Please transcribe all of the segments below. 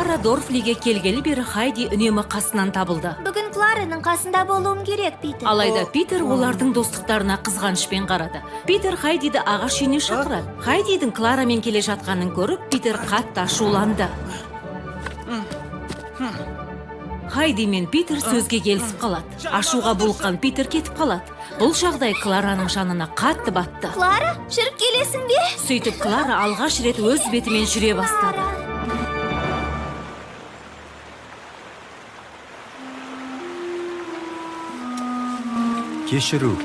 Клара Дорфлиге келгелі бері Хайди үнемі қасынан табылды. Бүгін Клараның қасында болуым керек, Питер. Алайда Питер олардың достықтарына қызғанышпен қарады. Питер Хайдиді ағаш үйіне шақырады. Хайдидің Кларамен келе жатқанын көріп, Питер қатты ашуланды. Хайди мен Питер сөзге келісіп қалады. Ашуға булыққан Питер кетіп қалады. Бұл жағдай Клараның жанына қатты батты. Клара, жүріп келесің бе? Сөйтіп Клара алғаш рет өз бетімен жүре бастады. Клара. Кешіру.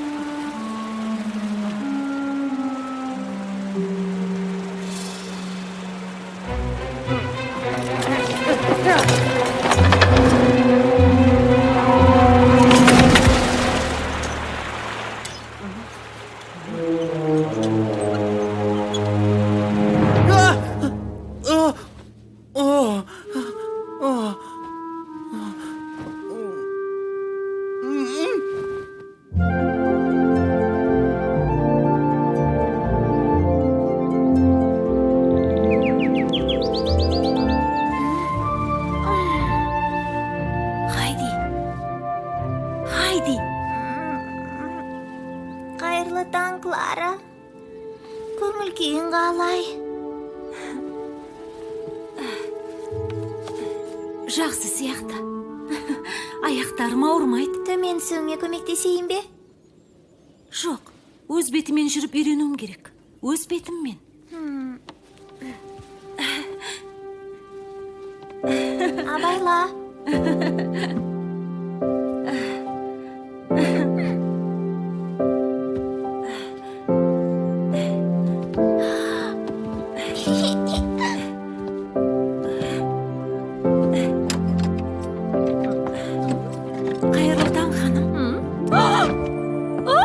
Хайди. Хайди. Қайырлы таң, Клара. Көңіл күйің қалай? Жақсы сияқты. Аяқтарым ауырмайды. Төмен түсуіңе көмектесейін бе? Жоқ, өз бетімен жүріп үйренуім керек. Өз бетіммен. Абайла. Қайырлы таң, ханым. О,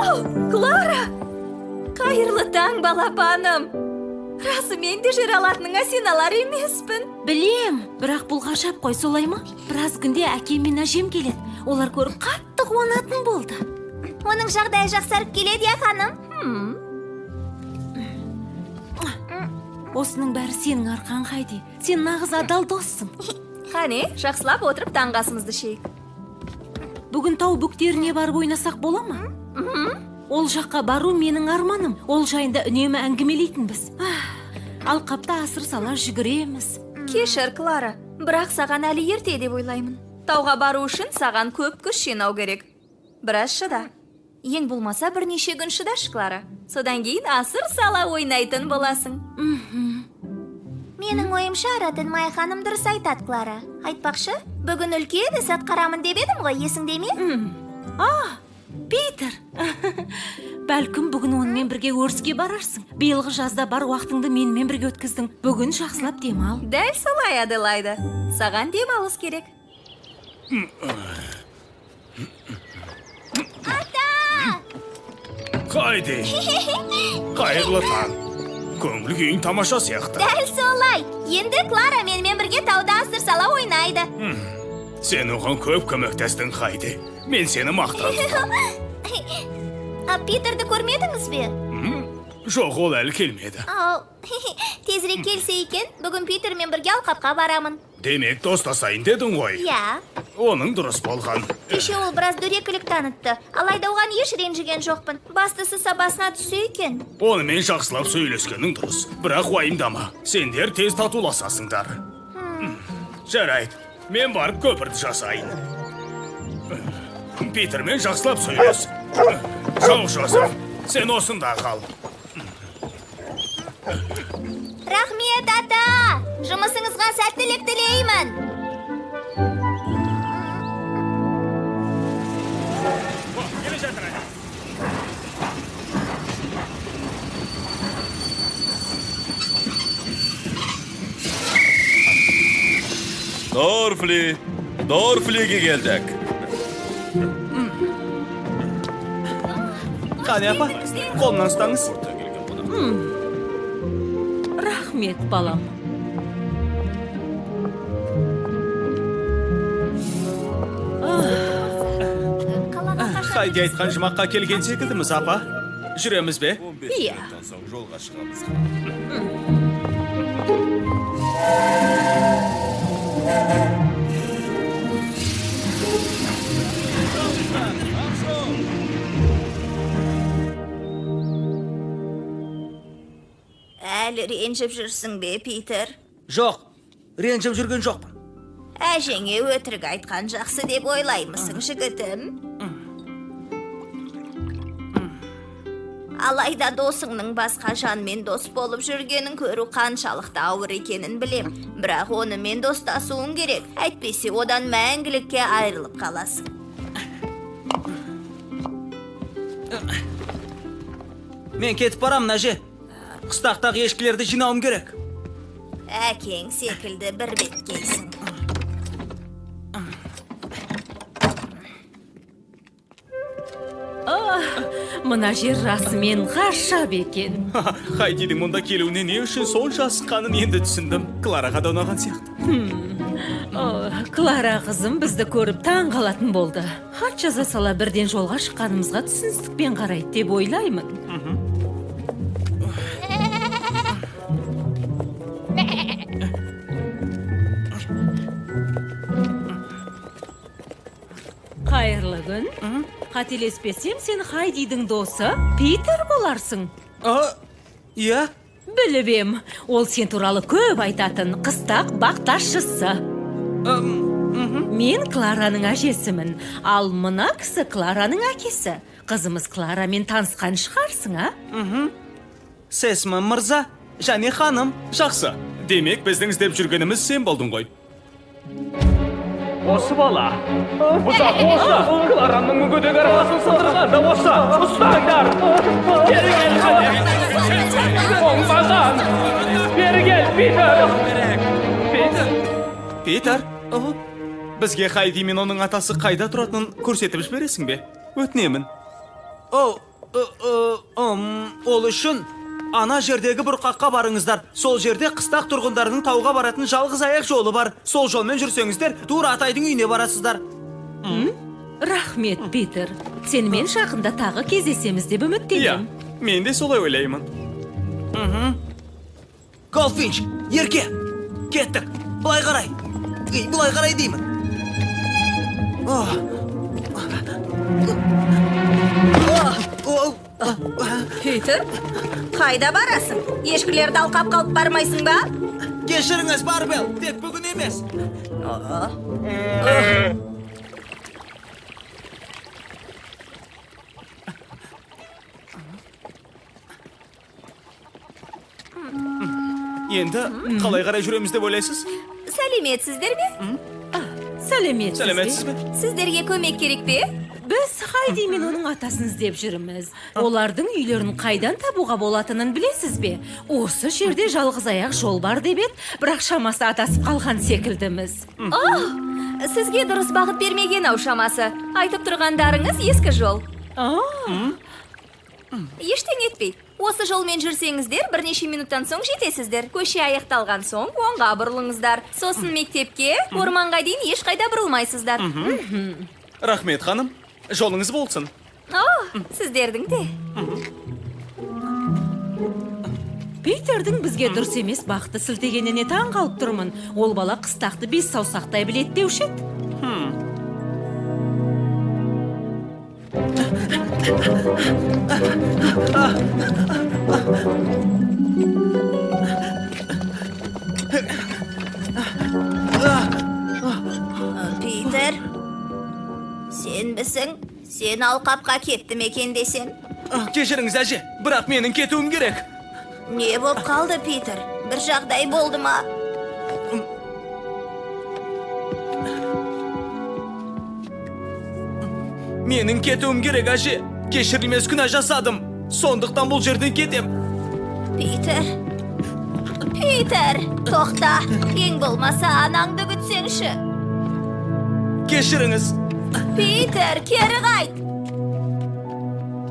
Клара! Қайырлы таң, балапаным! Расымен де жүре алатыныңа сене алар емеспін. Білем, бірақ бұл ғажап қой, солай ма? Біраз күнде әкем мен әжем келеді. Олар көріп қатты қуанатын болды. Оның жағдайы жақсарып келеді, иә, ханым? Осының бәрі сенің арқаң, Хайди. Сен нағыз адал доссың. Қане, жақсылап отырып таңғы асымызды ішейік. Бүгін тау бөктеріне барып ойнасақ бола ма? Ол жаққа бару менің арманым. Ол жайында үнемі әңгімелейтінбіз. Ах, алқапта асыр сала жүгіреміз. Кешір, Клара, бірақ саған әлі ерте деп ойлаймын. Тауға бару үшін саған көп күш жинау керек. Біраз шыда. Ең болмаса бірнеше күн шыдашы, Клара. Содан кейін асыр сала ойнайтын боласың. Менің ойымша, Ротенмай ханым дұрыс айтады, Клара. Айтпақшы, бүгін үлкен іс атқарамын деп едім ғой, есіңде ме? А, Питер! Бәлкім бүгін онымен бірге өріске барарсың. Биылғы жазда бар уақытыңды менімен бірге өткіздің. Бүгін жақсылап демал. Дәл солай, Аделаида. Саған демалыс керек. Хайди! Қайырлы таң. Көңіл күйің тамаша сияқты. Дәл солай. Енді Клара менімен бірге тауда асыр сала ойнайды. Сен оған көп көмектестің, Хайди. Мен сені мақтан тұтамын. А Питерді көрмедіңіз бе? Жоқ, ол әлі келмеді. Ау, тезірек келсе екен, бүгін Питермен бірге алқапқа барамын. Демек, достасайын дедің ғой. Иә. Оның дұрыс болған. Кеше ол біраз дөрекілік танытты. Алайда оған еш ренжіген жоқпын. Бастысы сабасына түссе екен. Онымен жақсылап сөйлескенің дұрыс. Бірақ уайымдама, сендер тез татуласасыңдар. Жарайды, мен барып көпірді жасайын. Питермен жақсылап сөйлес. Жоқ, Жозеф, сен осында қал. Рахмет, ата! Жұмысыңызға сәттілік тілеймін. Келе жатыр әне. Дорфли, Дорфлиге келдік. Қане, апа, қолымнан ұстаңыз. Рахмет, балам. Қалаға қашан Хайди айтқан жұмаққа келген секілдіміз, апа. Жүреміз бе? 15 Иә. минуттан соң жолға шығамыз. Әлі ренжіп жүрсің бе, Питер? Жоқ, ренжіп жүрген жоқпын. Әжеңе өтірік айтқан жақсы деп ойлаймысың, жігітім? Алайда досыңның басқа жанмен дос болып жүргенін көру қаншалықты ауыр екенін білем. Бірақ онымен достасуың керек. Әйтпесе одан мәңгілікке айырылып қаласың. Мен кетіп барамын, әже. Қыстақтағы ешкілерді жинауым керек. Әкең секілді бір беткейсің. Мына жер расымен ғажап екен. Хайдидің мұнда келуіне не үшін сонша асыққанын енді түсіндім. Клараға да ұнаған сияқты. О, Клара қызым бізді көріп таң қалатын болды. Хат жаза сала бірден жолға шыққанымызға түсіністікпен қарайды деп ойлаймын. Қайырлы күн. Қателеспесем, сен Хайдидің досы Питер боларсың. А, иә? Біліп ем, ол сен туралы көп айтатын қыстақ бақташысы. Мен Клараның әжесімін, ал мына кісі Клараның әкесі. Қызымыз Кларамен танысқан шығарсың, а? Сесман мырза және ханым. Жақсы. Демек, біздің іздеп жүргеніміз сен болдың ғой. Осы бала. Бұзақ осы. Клараның мүгедек арбасын сындырған да осы. Ұстаңдар. Бері кел, қане. Оңбаған. Бері кел, Питер. Питер. Питер, бізге Хайди мен оның атасы қайда тұратынын көрсетіп жібересің бе? Өтінемін. О, ол үшін ана жердегі бұрқаққа барыңыздар. Сол жерде қыстақ тұрғындарының тауға баратын жалғыз аяқ жолы бар. Сол жолмен жүрсеңіздер, тура атайдың үйіне барасыздар. Рахмет, Питер. Сенімен жақында тағы кездесеміз деп Иә, үміттенемін. мен де солай ойлаймын. Голдфинч, ерке! Кеттік, былай қарай. Ей, былай қарай деймін. О. О, Питер, қайда барасың? Ешкілерді алқап қалып бармайсың ба? Кешіріңіз, Барбел, тек бүгін емес. Енді қалай қарай жүреміз деп ойлайсыз? Сәлеметсіздер ме? Сәлеметсіз бе? Сәлеметсіз бе? Сіздерге көмек керек пе? Біз Хайди мен оның атасын іздеп жүрміз. Олардың үйлерін қайдан табуға болатынын білесіз бе? Осы жерде жалғыз аяқ жол бар деп еді, бірақ шамасы адасып қалған секілдіміз. Сізге дұрыс бағыт бермеген ау шамасы. Айтып тұрғандарыңыз ескі жол. Ештеңе етпейді. Осы жолмен жүрсеңіздер, бірнеше минуттан соң жетесіздер. Көше аяқталған соң оңға бұрылыңыздар. Сосын мектепке, орманға дейін ешқайда бұрылмайсыздар. Рахмет, ханым. Жолыңыз болсын. О, сіздердің де. Питердің бізге дұрыс емес бағытты сілтегеніне таң қалып тұрмын. Ол бала қыстақты бес саусақтай біледі деуші еді. Питер, сенбісің? Сен алқапқа кетті ме екен десем? Кешіріңіз, әже, бірақ менің кетуім керек. Не боп қалды, Питер? Бір жағдай болды ма? Менің кетуім керек, әже. Кешірілмес күнә жасадым. Сондықтан бұл жерден кетем. Питер, Питер, тоқта. Ең болмаса анаңды күтсеңші. Кешіріңіз. Питер, кері қайт.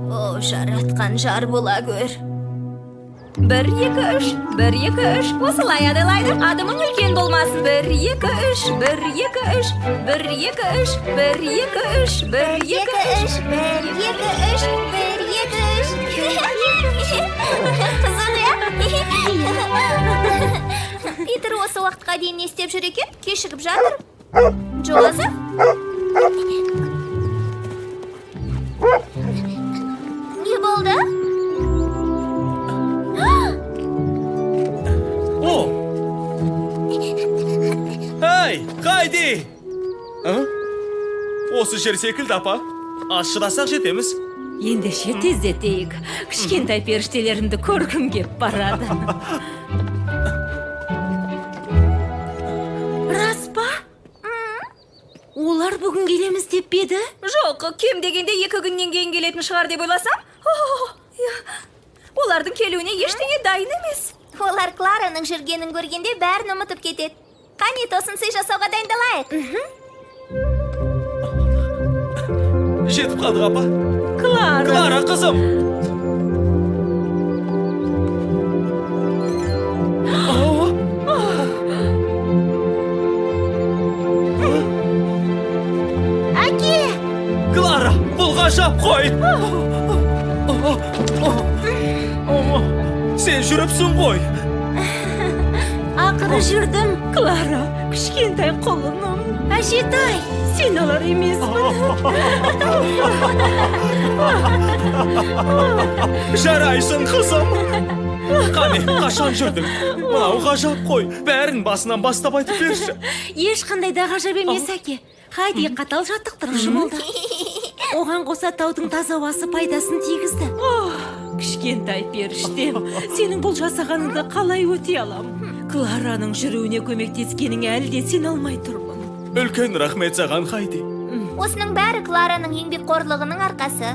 О, жаратқан жар бола көр. 1, 2, 3, 1, 2, 3. Осылай, Аделаида. Адымың үлкен болмасын. 1, 2, 3, 1, 2, 3, 1, 2, 3, 1, 2, 3, 1, 2, 3, 1, 2, 3, 1, 2, 3. Қызық, иә? Питер осы уақытқа дейін не істеп жүр екен? Кешігіп жатыр. Джозеф? Не болды? О! Эй, Хайди! Осы жер секілді, апа. Аз шыдасақ жетеміз. Ендеше тездетейік. Кішкентай періштелерімді көргім кеп барады. Рас па? Олар бүгін келеміз деп пе еді? Жоқ, кем дегенде 2 күннен кейін келетін шығар деп ойласам, олардың келуіне ештеңе дайын емес. Олар Клараның жүргенін көргенде бәрін ұмытып кетеді. Қане, тосын сый жасауға дайындалайық. Жетіп қалдық, апа. Клара. Клара, қызым. Әке! Клара, бұл ғажап қой. Сен жүріпсің ғой. Ақыры жүрдім, Клара, кішкентай құлыным. Әжетай, сен алар емеспін. Жарайсың, қызым. Қане, қашан жүрдің? Мынау ғажап қой. Бәрін басынан бастап айтып берші. Ешқандай да ғажап емес, әке. Хайди қатал жаттықтырушы болды. Оған қоса таудың таза ауасы пайдасын тигізді. Кішкентай періштем, сенің бұл жасағаныңды қалай өте алам? Клараның жүруіне көмектескеніңе әлі де сене алмай тұрмын. Үлкен рахмет саған, Хайди. Осының бәрі Клараның еңбекқорлығының арқасы.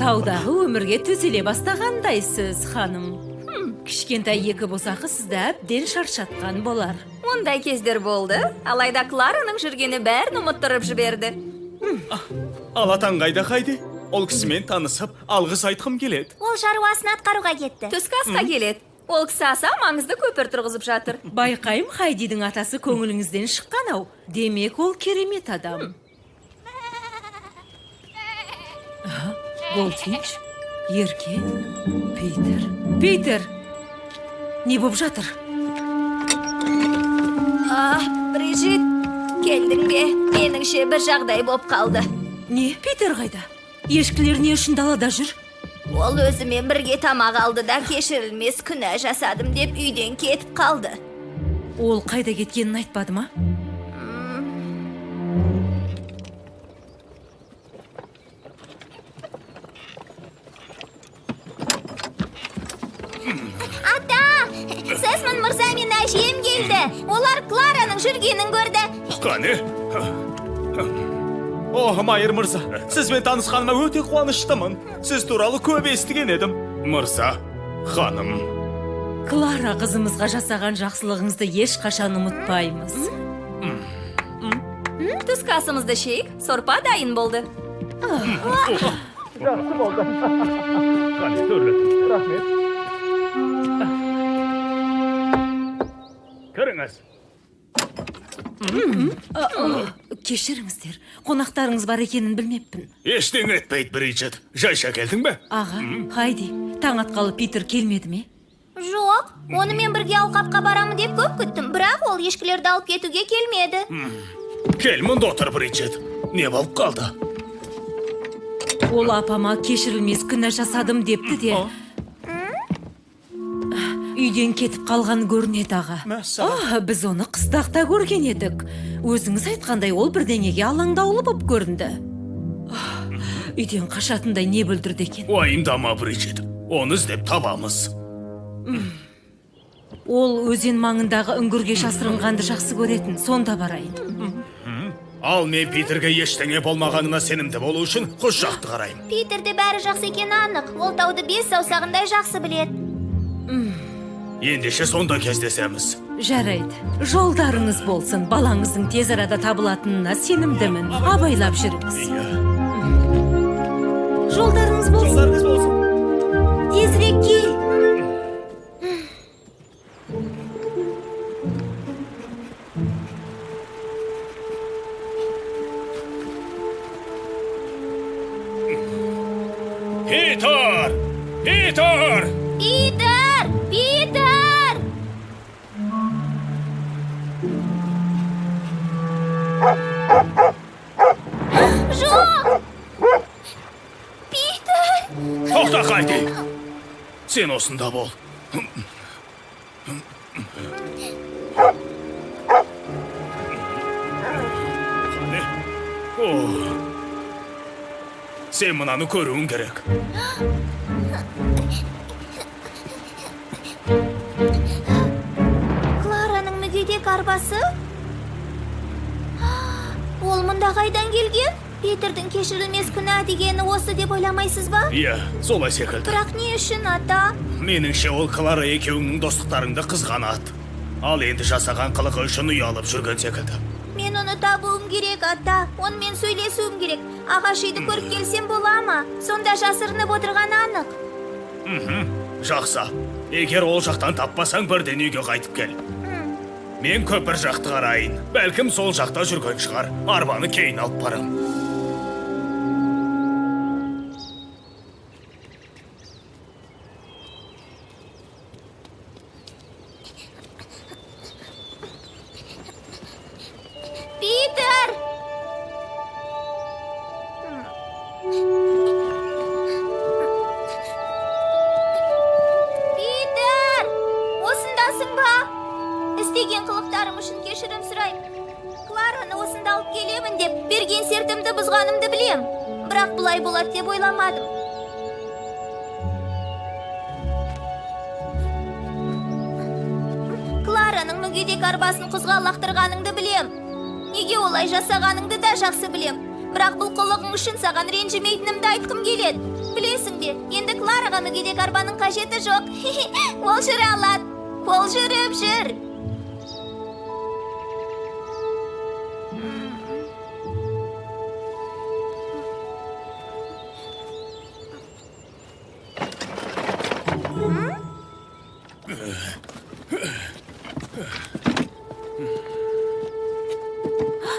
Таудағы өмірге төселе бастағандайсыз, ханым. Кішкентай 2 бұзақы сізді әбден шаршатқан болар. Ондай кездер болды, алайда Клараның жүргені бәрін ұмыттырып жіберді. Ал атаң қайда, Хайди? Ол кісімен танысып, алғыс айтқым келеді. Ол шаруасын атқаруға кетті. Түскі асқа келеді. Ол кісі аса маңызды көпір тұрғызып жатыр. Байқайым, Хайдидің атасы көңіліңізден шыққан ау. Демек, ол керемет адам. Голдфинч, Ерке, Питер. Питер! Не боп жатыр? Брижит, келдің бе? Меніңше бір жағдай боп қалды. Не, Питер қайда? Ешкілер не үшін далада жүр? Ол өзімен бірге тамақ алды да кешірілмес күнә жасадым деп үйден кетіп қалды. Ол қайда кеткенін айтпады ма? Ата, Сесман мырза мен әжем келді. Олар Клараның жүргенін көрді. Қане? О, Майер мырза, сізбен танысқаныма өте қуаныштымын. Сіз туралы көп естіген едім. Мырза, ханым. Клара қызымызға жасаған жақсылығыңызды ешқашан ұмытпаймыз. Түскі асымызды ішейік, сорпа дайын болды. Жақсы болды. Қане, төрлетіңіздер. Рахмет. Кіріңіз. Кешіріңіздер, қонақтарыңыз бар екенін білмеппін. Ештеңе етпейді, Бриджит. Жайша келдің бе? Аға, Хайди, таң атқалы Питер келмеді ме? Жоқ, онымен бірге алқапқа барамын деп көп күттім, бірақ ол ешкілерді алып кетуге келмеді. Кел мұнда отыр, Бриджит. Не болып қалды? Ол апама кешірілмес күнә жасадым депті де. Үйден кетіп қалған көрінеді, аға. Мәссаған. Біз оны қыстақта көрген едік. Өзіңіз айтқандай, ол бірдеңеге алаңдаулы боп көрінді. Үйден қашатындай не бүлдірді екен? Уайымдама, Бриджит. Оны іздеп табамыз. Ол өзен маңындағы үңгірге жасырынғанды жақсы көретін, сонда барайын. Ал мен Питерге ештеңе болмағанына сенімді болу үшін құс жақты қараймын. Питерде бәрі жақсы екені анық. Ол тауды 5 саусағындай жақсы біледі. Ендеше сонда кездесеміз. Жарайды. Жолдарыңыз болсын. Балаңыздың тез арада табылатынына сенімдімін. Абайлап жүріңіз. Жолдарыңыз болсын. Жолдарыңыз болсын. Тезірек кел. Питер! Питер! Питер! Питер! Тоқта, Хайди. Сен осында бол. Қане? О. Сен мынаны көруің керек. Клараның мүгедек арбасы? Ол мұнда қайдан келген? Питердің кешірілмес күнә дегені осы деп ойламайсыз ба? Иә, солай секілді. Бірақ не үшін, ата? Меніңше, ол Клара екеуіңнің достықтарыңды қызғанады. Ал енді жасаған қылығы үшін ұялып жүрген секілді. Мен оны табуым керек, ата. Онымен сөйлесуім керек. Ағаш үйді көріп келсем бола ма? Сонда жасырынып отырғаны анық. Жақсы. Егер ол жақтан таппасаң, бірден үйге қайтып кел. Мен көпір жақты қарайын. Бәлкім, сол жақта жүрген шығар. Арбаны кейін алып барам. Питер! Питер! Осындасың ба? Істеген қылықтарым үшін кешірім сұраймын. Клараны осында алып келемін деп берген сертімді бұзғанымды білем. Бірақ бұлай болады деп ойламадым. Клараның мүгедек арбасын құзға лақтырғаныңды білем. Неге олай жасағаныңды да жақсы білем. Бірақ бұл қылығың үшін саған ренжімейтінімді айтқым келеді. Білесің бе, енді Клараға мүгедек арбаның қажеті жоқ. Ол жүре алады. Ол жүріп жүр.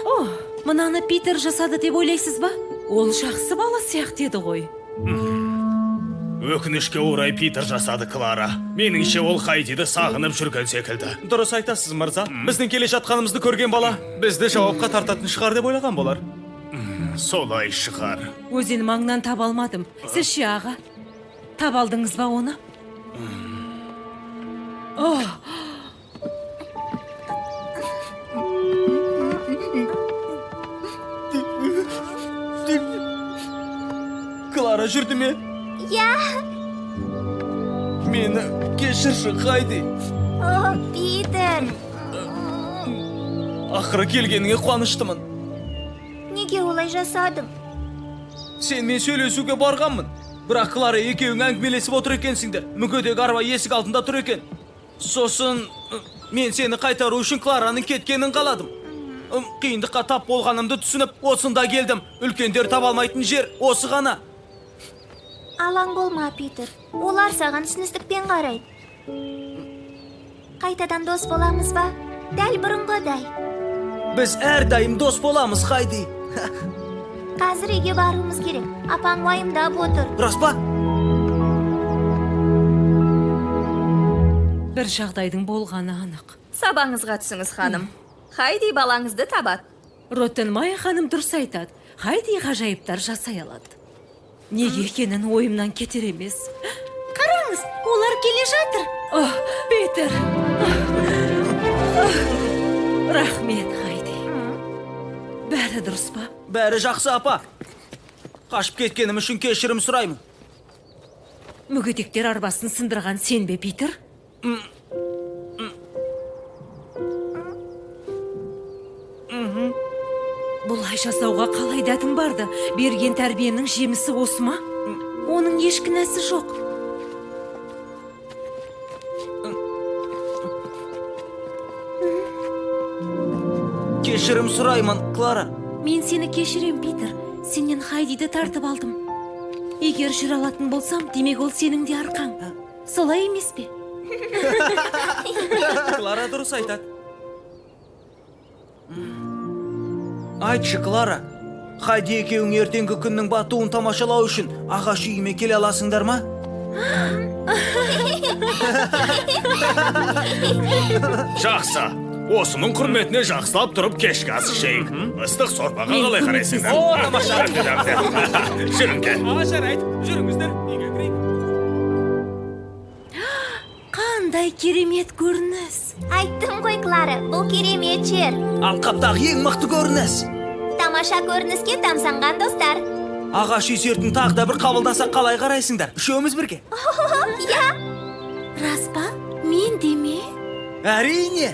О, мынаны Питер жасады деп ойлайсыз ба? Ол жақсы бала сияқты еді ғой. Өкінішке орай, Питер жасады, Клара. Меніңше, ол Хайдиді сағынып жүрген секілді. Дұрыс айтасыз, мырза. Біздің келе жатқанымызды көрген бала бізді жауапқа тартатын шығар деп ойлаған болар. Солай шығар. Өзен маңынан таба алмадым. Сіз ше, аға? Таба алдыңыз ба оны? О, Клара жүрді ме? Иә. Мені кешірші, Хайди. О, Питер! Ақыры келгеніңе қуаныштымын. Неге олай жасадың? Сенімен сөйлесуге барғанмын. Бірақ Клара екеуің әңгімелесіп отыр екенсіңдер. Мүгедек арба есік алдында тұр екен. Сосын мен сені қайтару үшін Клараның кеткенін қаладым. Қиындыққа тап болғанымды түсініп, осында келдім. Үлкендер таба алмайтын жер осы ғана. Алаң болма, Питер. Олар саған түсіністікпен қарайды. Қайтадан дос боламыз ба? Дәл бұрынғыдай. Біз әрдайым дос боламыз, Хайди. Қазір үйге баруымыз керек. Апаң уайымдап отыр. Рас па? Бір жағдайдың болғаны анық. Сабаңызға түсіңіз, ханым. Хайди балаңызды табады. Роттенмайя ханым дұрыс айтады. Хайди ғажайыптар жасай алады. Неге екенін ойымнан кетер емес. Қараңыз, олар келе жатыр. О, Питер! Рахмет, Хайди. Бәрі дұрыс па? Бәрі жақсы, апа. Қашып кеткенім үшін кешірім сұраймын. Мүгедектер арбасын сындырған сен бе, Питер? Бұлай жасауға қалай дәтің барды? Берген тәрбиенің жемісі осы ма? Оның еш кінәсі жоқ. Кешірім сұраймын, Клара. Мен сені кешірем, Питер. Сенен Хайдиді тартып алдым. Егер жүре алатын болсам, демек, ол сенің де арқаң. Солай емес пе? Клара дұрыс айтады. Айтшы, Клара, Хайди екеуің ертеңгі күннің батуын тамашалау үшін ағаш үйіме келе аласыңдар ма? Жақсы. Осының құрметіне жақсылап тұрып кешкі ас ішейік. Ыстық сорпаға Мен қалай қарайсыңдар? О, тамаша. Әбден, әбден. Жүріңдер. А, жарайды, жүріңіздер, үйге кірейік. Қандай керемет көрініс! Айттым ғой, Клара, бұл керемет жер. Алқаптағы ең мықты көрініс. Тамаша көрініске тамсанған достар. Ағаш үй сертін тағы да бір қабылдасақ, қалай қарайсыңдар? Үшеуміз бірге. Иә. Рас па? Мен де ме? Әрине.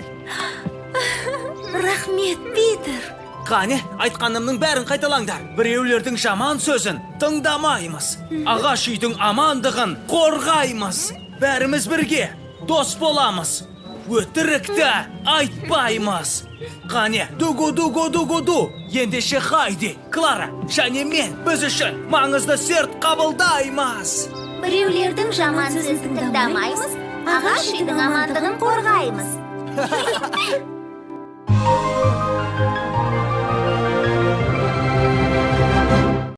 Рахмет, Питер. Қане, айтқанымның бәрін қайталаңдар. Біреулердің жаман сөзін тыңдамаймыз. Ағаш үйдің амандығын қорғаймыз. Бәріміз бірге дос боламыз. Өтірікті айтпаймыз. Қане, дугу, дугу, дугу, ду. Ендеше, Хайди, Клара және мен біз үшін маңызды серт қабылдаймыз. Біреулердің жаман сөзін тыңдамаймыз, ағаш үйдің амандығын қорғаймыз.